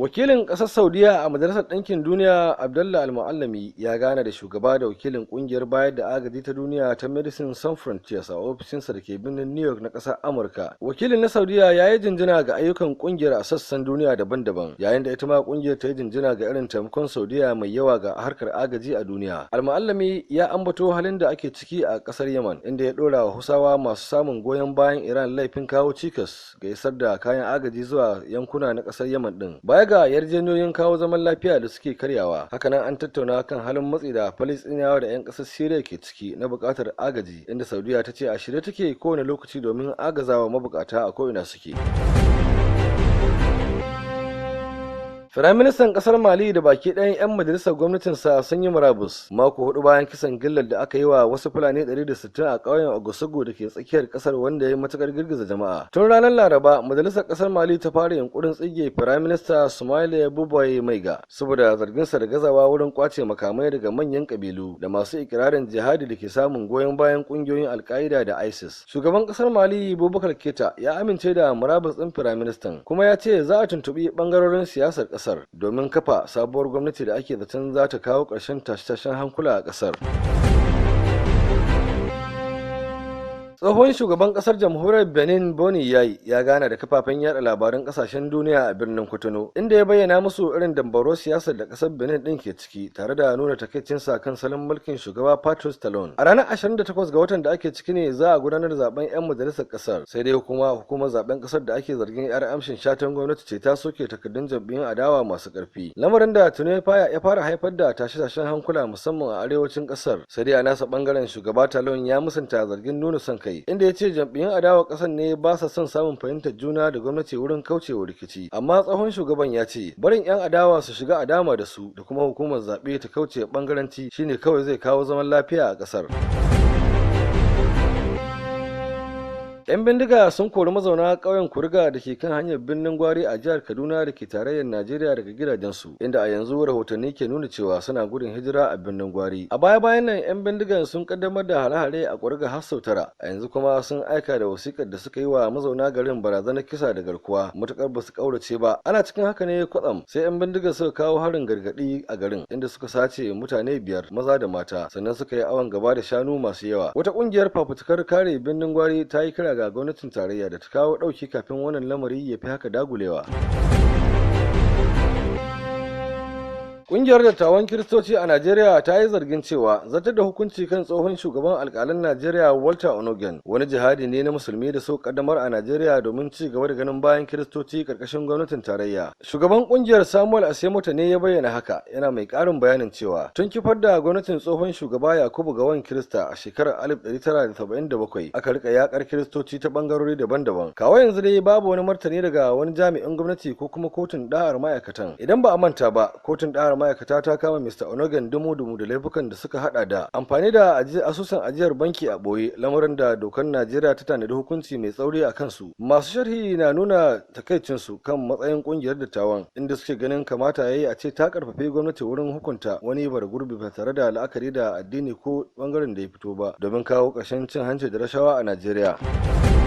Wakilin ƙasar Saudiya a Majalisar Ɗinkin Duniya, Abdallah Al-Muallami, ya gana da shugaba da wakilin ƙungiyar bayar da agaji ta duniya ta Medecins Sans Frontieres a ofishinsa da ke birnin New York na ƙasar Amurka. Wakilin na Saudiya ya yi jinjina ga ayyukan ƙungiyar a sassan duniya daban-daban, yayin da ita ma ƙungiyar ta yi jinjina ga irin taimakon Saudiya mai yawa ga harkar agaji a duniya. Al-Muallami ya ambato halin da ake ciki a ƙasar Yaman, inda ya ɗora wa Husawa masu samun goyon bayan Iran laifin kawo cikas ga isar da kayan agaji zuwa yankuna na ƙasar Yaman ɗin. Baya ga yarjejeniyoyin kawo zaman lafiya da suke karyawa, hakanan an tattauna kan halin matsi da Falastinawa da 'yan ƙasar Siriya ke ciki na buƙatar agaji, inda Saudiya ta ce a shirye take kowane lokaci domin agazawa mabukata a ko'ina suke. Firaministan kasar Mali da baki ɗayan 'yan majalisar gwamnatinsa sun yi murabus mako 4 bayan kisan gillar da aka yi wa wasu Fulani 160 a ƙauyen Ogosogo da ke tsakiyar kasar, wanda ya yi matukar girgiza jama'a. Tun ranar Laraba, majalisar kasar Mali ta fara yunkurin tsige Firaminista Sumaila Boubeye Maiga saboda zarginsa da gazawa wurin kwace makamai daga manyan kabilu da masu ikirarin jihadi da ke samun goyon bayan kungiyoyin Alkaida da ISIS. Shugaban kasar Mali, Boubacar Keita, ya amince da murabus ɗin firaministan, kuma ya ce za a tuntuɓi ɓangarorin siyasar kasar domin kafa sabuwar gwamnati da ake zaton za ta kawo ƙarshen tashe-tashen hankula a ƙasar. Tsohon shugaban kasar Jamhuriyar Benin, Boni Yayi, ya gana da kafafen yada labaran kasashen duniya a birnin Kotono, inda ya bayyana musu irin dambaro siyasar da kasar Benin din ke ciki, tare da nuna takaicinsa kan salon mulkin shugaba Patrice Talon. A ranar 28 ga watan da ake ciki ne za a gudanar da zaben 'yan majalisar kasar, sai dai kuma hukumar zaben kasar da ake zargin 'yar amshin shatan gwamnati ce ta soke takardun jam'iyyun adawa masu karfi. Lamarin da tuni ya fara haifar da tashe-tashen hankula, musamman a arewacin kasar. Sai dai a nasa bangaren, shugaba Talon ya musanta zargin nuna son kai, inda ya ce jam'iyyun adawa ƙasar ne ba sa son samun fahimtar juna da gwamnati wurin kaucewa rikici. Amma tsohon shugaban ya ce barin 'yan adawa su shiga a dama da su da kuma hukumar zaɓe ta kauce bangaranci shine kawai zai kawo zaman lafiya a ƙasar. 'Yan bindiga sun kori mazauna ƙauyen Kuriga da ke kan hanyar Birnin Gwari a jihar Kaduna da ke tarayyar Najeriya daga gidajensu, inda a yanzu rahotanni ke nuna cewa suna gudun hijira a Birnin Gwari. A baya-bayan nan, 'yan bindigan sun kaddamar da hare-hare a Kuriga har sau 9, a yanzu kuma sun aika da wasikar da suka yi wa mazauna garin barazanar kisa da garkuwa matukar ba su ƙaurace ba. Ana cikin haka ne kwatsam sai 'yan bindiga suka kawo harin gargaɗi a garin, inda suka sace mutane 5, maza da mata, sannan suka yi awon gaba da shanu masu yawa. Wata ƙungiyar fafutukar kare Birnin Gwari ta yi kira ga gwamnatin tarayya da ta kawo ɗauki kafin wannan lamari ya fi haka dagulewa. Ƙungiyar Dattawan Kiristoci a Najeriya ta yi zargin cewa zartar da hukunci kan tsohon shugaban alƙalan Najeriya, Walter Onnoghen, wani jihadi ne na musulmi da su kaddamar a Najeriya domin ci gaba da ganin bayan Kiristoci karkashin gwamnatin tarayya. Shugaban ƙungiyar, Samuel Asemota, ne ya bayyana haka, yana mai ƙarin bayanin cewa tun kifar da gwamnatin tsohon shugaba Yakubu Gowon Kirista a shekarar 1977 aka rika yakar Kiristoci ta bangarori daban-daban. Kawo yanzu dai babu wani martani daga wani jami'in gwamnati ko kuma kotun da'ar ma'aikatan. Idan ba a manta ba, kotun da'ar ma'aikata ta kama Mr. Onnoghen dumu-dumu da laifukan da suka hada da amfani da asusun ajiyar banki a boye, lamarin da dokar Najeriya ta tanadi hukunci mai tsauri a kansu. Masu sharhi na nuna takaicinsu kan matsayin kungiyar dattawan, inda suke ganin kamata yayi a ce ta karfafe gwamnati wurin hukunta wani bara gurbi ba tare da la'akari da addini ko bangaren da ya fito ba, domin kawo ƙarshen cin hanci da rashawa a Najeriya.